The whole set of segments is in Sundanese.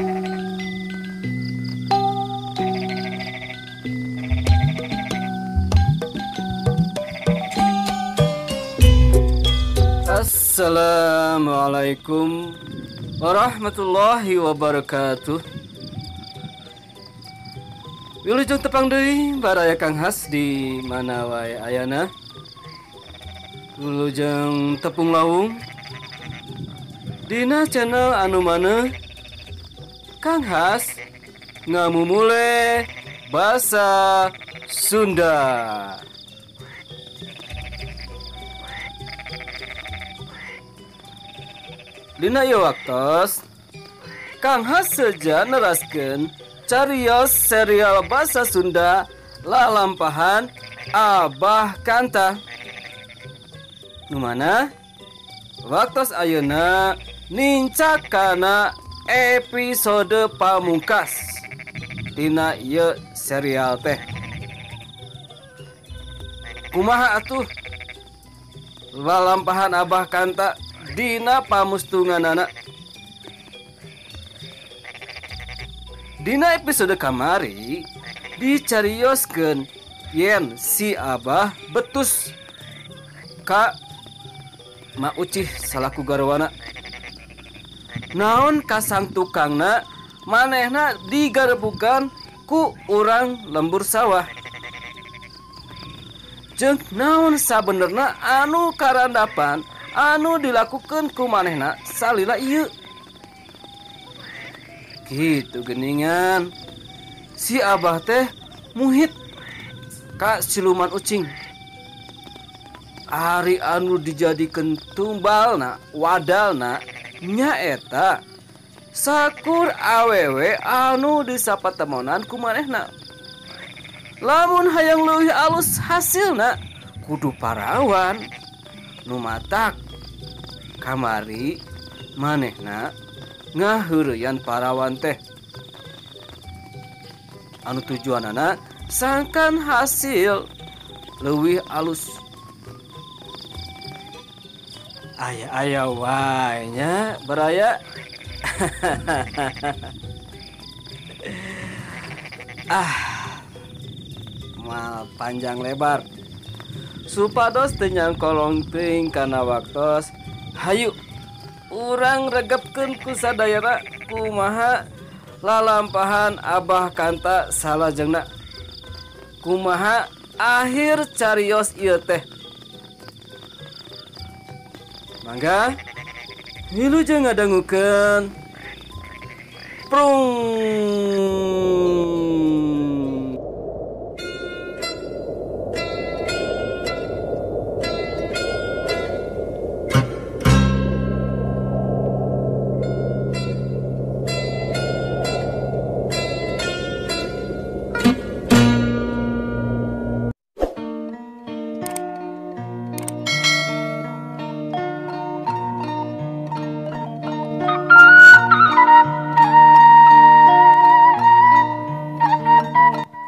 Assalamualaikum warahmatullahi wabarakatuh. Wilujeng tepang deui baraya Kang Has di mana wae ayana. Wilujeng tepung lawung dina channel anu mana Kang Has ngamumule basa Sunda. Dina ieu waktos Kang Has seja neraskeun carios serial basa Sunda lalampahan Abah Kanta. Nu mana waktos ayeuna nincak kana episode pamungkas tina ieu serial teh. Kumaha atuh lalampahan Abah Kanta dina pamustunganana? Dina episode kamari dicarioskeun yen si Abah betus ka Ma Ucih salaku garwana. Naon kasang tukangna manehna digarebugan ku urang lembur sawah. Jeung naon sabenerna anu karandapan anu dilakukan ku manehna salila ieu. Gitu geningan si Abah teh muhit ka siluman ucing. Ari anu dijadikeun tumbalna wadalna nyaeta sakur awewe anu disapatemonan ku manehna. Lamun hayang leuwih alus hasilna kudu parawan. Nu matak kamari manehna ngaheureyan parawan teh anu tujuanana sangkan hasil leuwih alus. Aya-aya wae nya baraya. Ah, mal panjang lebar supados teu nyangkolong teuing kana waktos. Hayu urang regepkeun ku sadayana kumaha lalampahan Abah Kanta salajengna, kumaha akhir carios ieu teh. Mangga wilujeng ngadangukeun prung.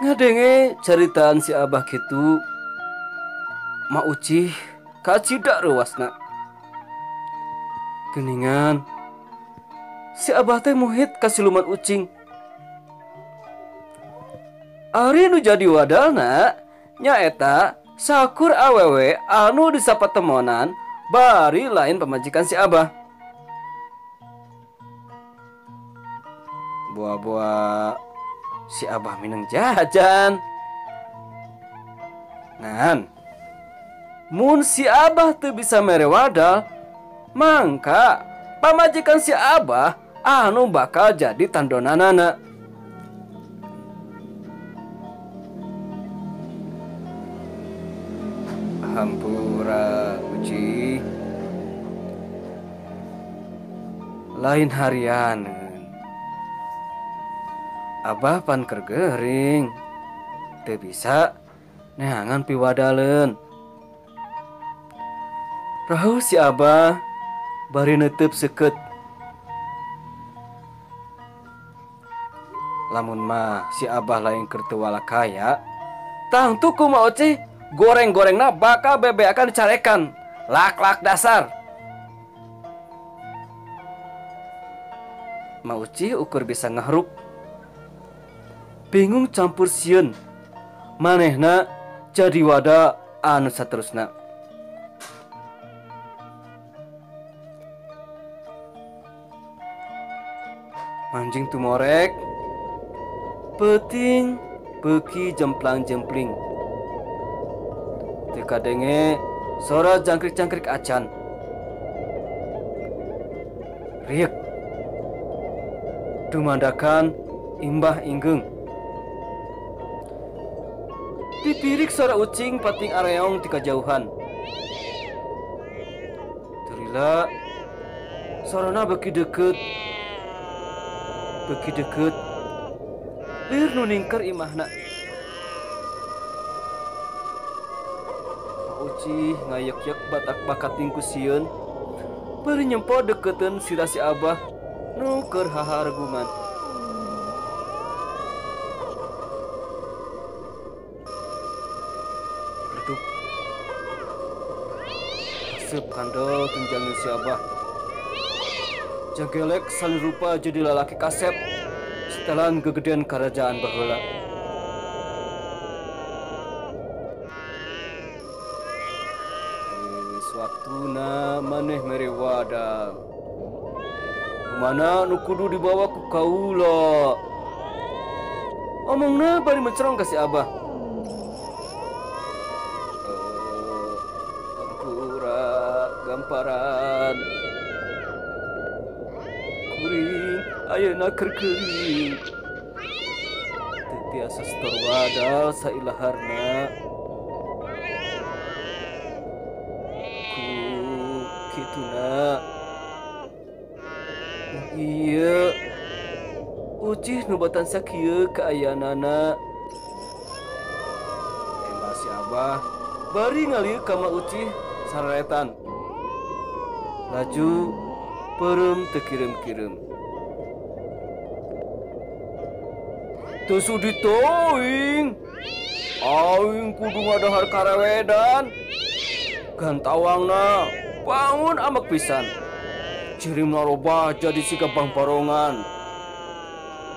Ngadenge caritaan si Abah kitu, Ma Ucih kacida reuasna. Geningan si Abah teh muhit ka siluman ucing. Ari nu jadi wadalna nyaeta sakur awewe anu disapatemonan bari lain pamajikan si Abah. Buah-buah si Abah mineng jajan. Ngan mun si Abah teu bisa mere wadal, mangka pamajikan si Abah anu bakal jadi tandonanana. Hampura Uci, lain harian Abah pan keur gering, teu bisa neangan piwadaleun. Rahu si Abah bari neuteub seukeut. Lamun mah si Abah lain keur teu walakaya, tangtu ku Ma Ucih goreng-gorengna bakal bebeakan dicarekan. Lak-lak dasar. Ma Ucih ukur bisa ngahruk. Bingung campur sieun. Manehna jadi wada anu saterusna. Manjing tumorek. Peuting beuki jemplang-jempling. Teu kadenge sora jangkrik-jangkrik acan. Riek. Dumandakan imbah inggeung. Dipirik sora ucing pating areong ti kajauhan. Teu lila sorana beuki deukeut. Beuki deukeut. Lir nu ningker imahna. Pak Ucih ngayek-yek batak bakating ku sieun. Bari nyempo deketeun sirah si Abah nu keur haharegungan. Bleduk. Aseup kandel tunjangan si Abah. Jagelek salirupa jadi lalaki kasep setelan gegedean kerajaan baheula. Geus waktuna maneh mere wadal. Mana nu kudu dibawa ku kaula. Omongna bari mencerong ka si Abah. Ampura gamparan. Kuring ayeuna keur keuring. Teu tiasa setor wadal sailaharna. Ku kituna. Ieu Ucih nu batan sakieu kaayaanana. Embah si Abah bari ngalieu ka Ma Ucih sararetan. Laju peureum teu kireum-kireum. Teu sudi teuing. Aing kudu ngadahar karewedan. Gantawangna bangun amek pisan. Cirimna robah jadi siga bangbarongan.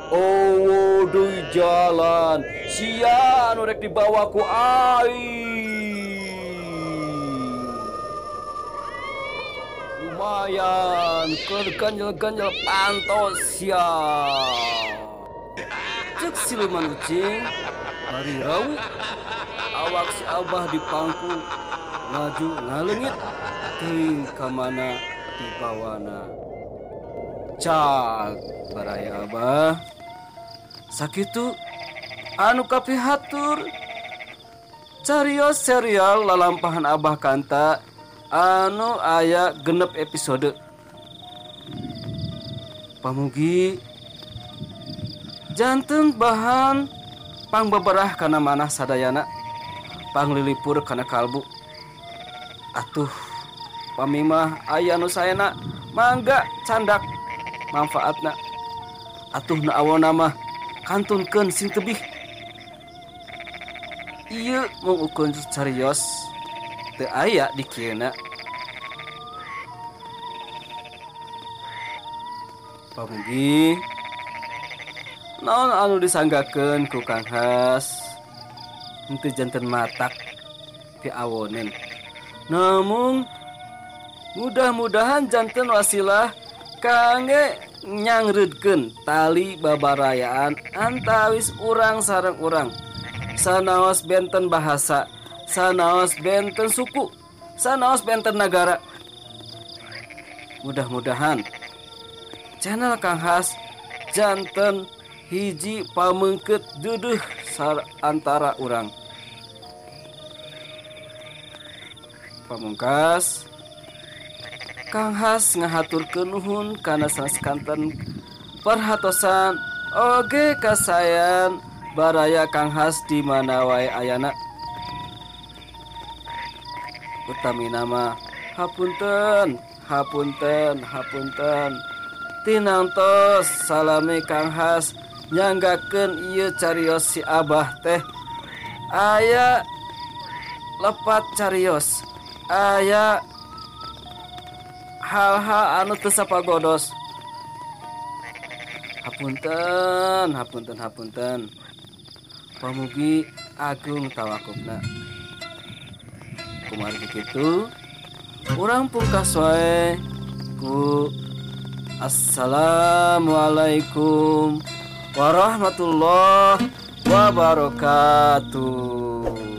Oh, deui jalan. Sia anu rek dibawa ku aing. Lumayan keur ganjel-ganjel pantos sia. Cek siluman ucing bari rawu. Awak si Abah dipangku laju ngaleungit teuing ka mana dibawana. Cak baraya Abah. Sakitu anu kapihatur carios serial lalampahan Abah Kanta anu aya 6 episode. Pamugi janten bahan pangbeberah kana manah sadayana, panglilipur kana kalbu. Atuh pamimah aya nu saena mangga candak manfaatna. Atuh nu awona mah kantunkeun sing tebih. Ieu mung ukur carios teu aya di kieuna. Pamugi naon anu disanggakeun ku Kang Has henteu janten matak piawonen. Namun mudah-mudahan janten wasilah kangge nyangreudkeun tali babarayaan antawis urang sareng urang. Sanaos benten bahasa, sanaos benten suku, sanaos benten nagara. Mudah-mudahan channel Kang Has janten hiji pamengket duduh antara urang. Pamungkas Kang Has ngahaturkeun nuhun kana sakanten perhatosan oge kasayan baraya Kang Has di mana wae ayana. Utamina mah hapunten, hapunten, hapunten. Tinangtos salami Kang Has nyanggakeun ieu carios si Abah teh. Aya lepat carios, aya hal-hal anu teu sapagodos. Hapunten, hapunten, hapunten. Pamugi agung tawakufna. Kumargi kitu urang pungkas wae ku assalamualaikum warahmatullahi wabarakatuh.